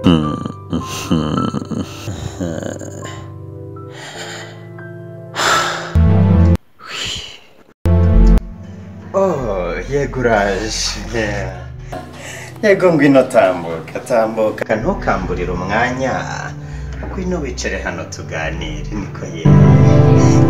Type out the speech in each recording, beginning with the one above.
Oh, yego uraje. Yego ngwino tambuka, tambuka ntukamburire umwanya. Ngwino wicare hano tuganire, niko ye.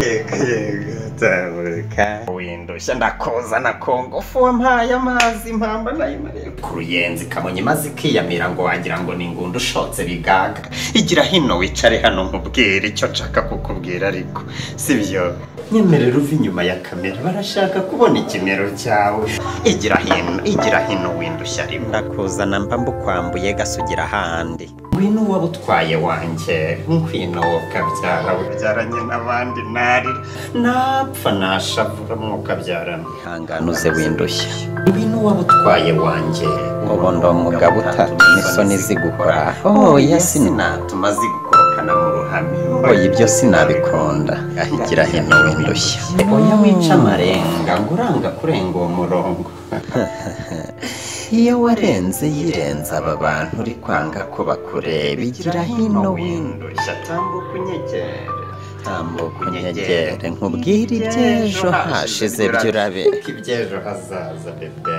Yego yego tambuka. Windushya ndakoza na kongofu wampaye amazi mpamba nayimariye ku ruyenzi kamonyi maze ikiyamira ngo wagira ngo ni ingundu ushotse bigaga. Igira hino wicare hano nkubwire icyo nshaka kukubwira, ariko sibyo? Nyemerera uva inyuma ya kamera, barashaka kubona ikimero cyawe. Igira hino, igira hino windushya rimwe. Ndakuzana mba mbukwambuye gasugira handi. Ngwino wabutwaye wanjye, ngwino wokabyara ubyaranye n'abandi narira napfa nashavura mwokabyarana. Ihangane uze windushya. Ngwino wabutwaye wanjye, ubu ndi umugabo utatuma isoni zigukora. Oya sinatuma zigukorokana mu ruhame. Oya ibyo sinabikunda. Igira hino windushya. Oya wica amarenga ngo uranga kurenga uwo murongo. Iyo warenze yirenza aba bantu uri kwanga ko bakureba. Igira hino windushya, tambuka unyegere, tambuka unyegere nkubwire iby'ejo hashize byo urabe iby'ejo hazaza bebe.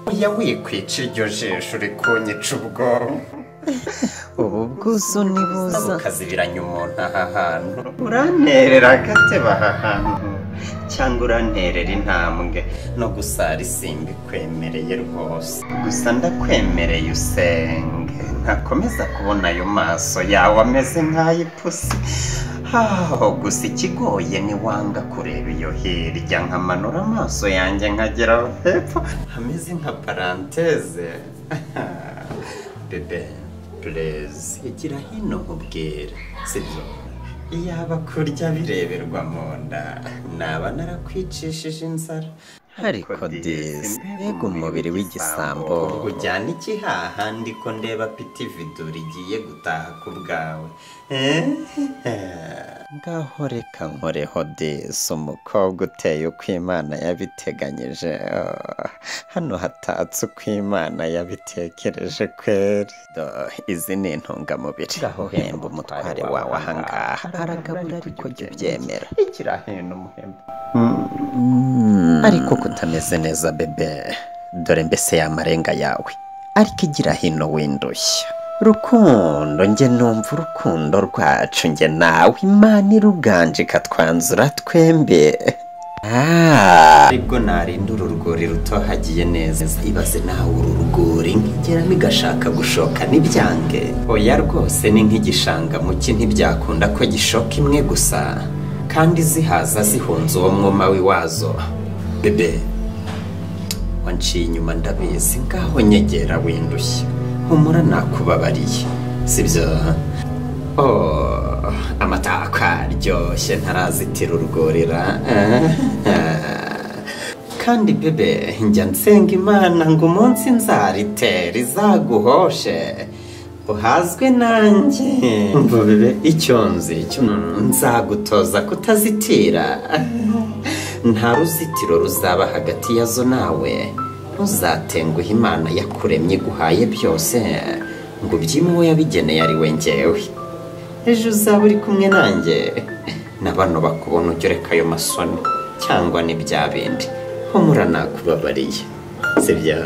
Oya wikwica iryo jisho uri kunyica ubwonko. Ubu bwuzu nibuza ukazibiranya umuntu aha hantu. Uranterera agatebe aha hantu cyangwa uranterera intambwe no gusara isimbi kwemereye rwose. Gusa ndakwemereye usenge ntakomeza kubona ayo maso yawe ameze nk'ay'ipusi. Aho gusa ikigoye ni wanga kureba iyo hirya nkamanura amaso yanjye nkagera hepfo hameze nka paranteze. Bebe please igira hino nkubwire, sibyo? Iyaba kurya bireberwa mu nda naba narakwicishije inzara. Ariko disi mbega umubiri w'igisambo ujyana iki hahandi ko ndeba piti viduri igiye gutaha ku bwawe. Ngaho reka nkoreho disi umukobwa uteye uko Imana yabiteganyije. Hano hatatse uko Imana yabitekereje kweri. Izi ni intungamubiri. Ngaho hemba umutware wawe ahangaha aragabura ariko jya ubyemera. Igira hino umuhemba. Ariko kutameze neza bebe, dore mbese ya marenga yawe. Ariko igira hino windushya. Rukundo nge numva urukundo rwacu nge nawe Imana iruganje ikatwanzura twembe. Aribwo narinda uru rwuri rutohagiye neza. Ibaze nawe uru rwuri nkigeramo igashaka gushoka n'ibyange. Oya rwose ni nk'igishanga muki ntibyakunda ko gishoka imwe gusa, kandi zihaza zihunze uwo mwuma wazo. Bebe wanciye inyuma ndabizi, ngaho nyegera windushya. Humura nakubabariye, sibyo? Oh, amatako aryoshye ntarazitira urwurira. Kandi bebe njya nsenga Imana ngo umunsi nzaritera izaguhoshe uhazwe nanjye. Umva bebe icyo nzi nzagutoza kutazitira. Nta ruzitiro ruzaba hagati yazo nawe. Ntuzatenguhe Imana yakuremye iguhaye byose ngo ubyime uwo yabigeneye ari we njyewe. Ejo uzaba uri kumwe nanjye na bano bakubona ujya ureka ayo masoni cyangwa ni bya bindi. Humura nakubabariye, sibyo?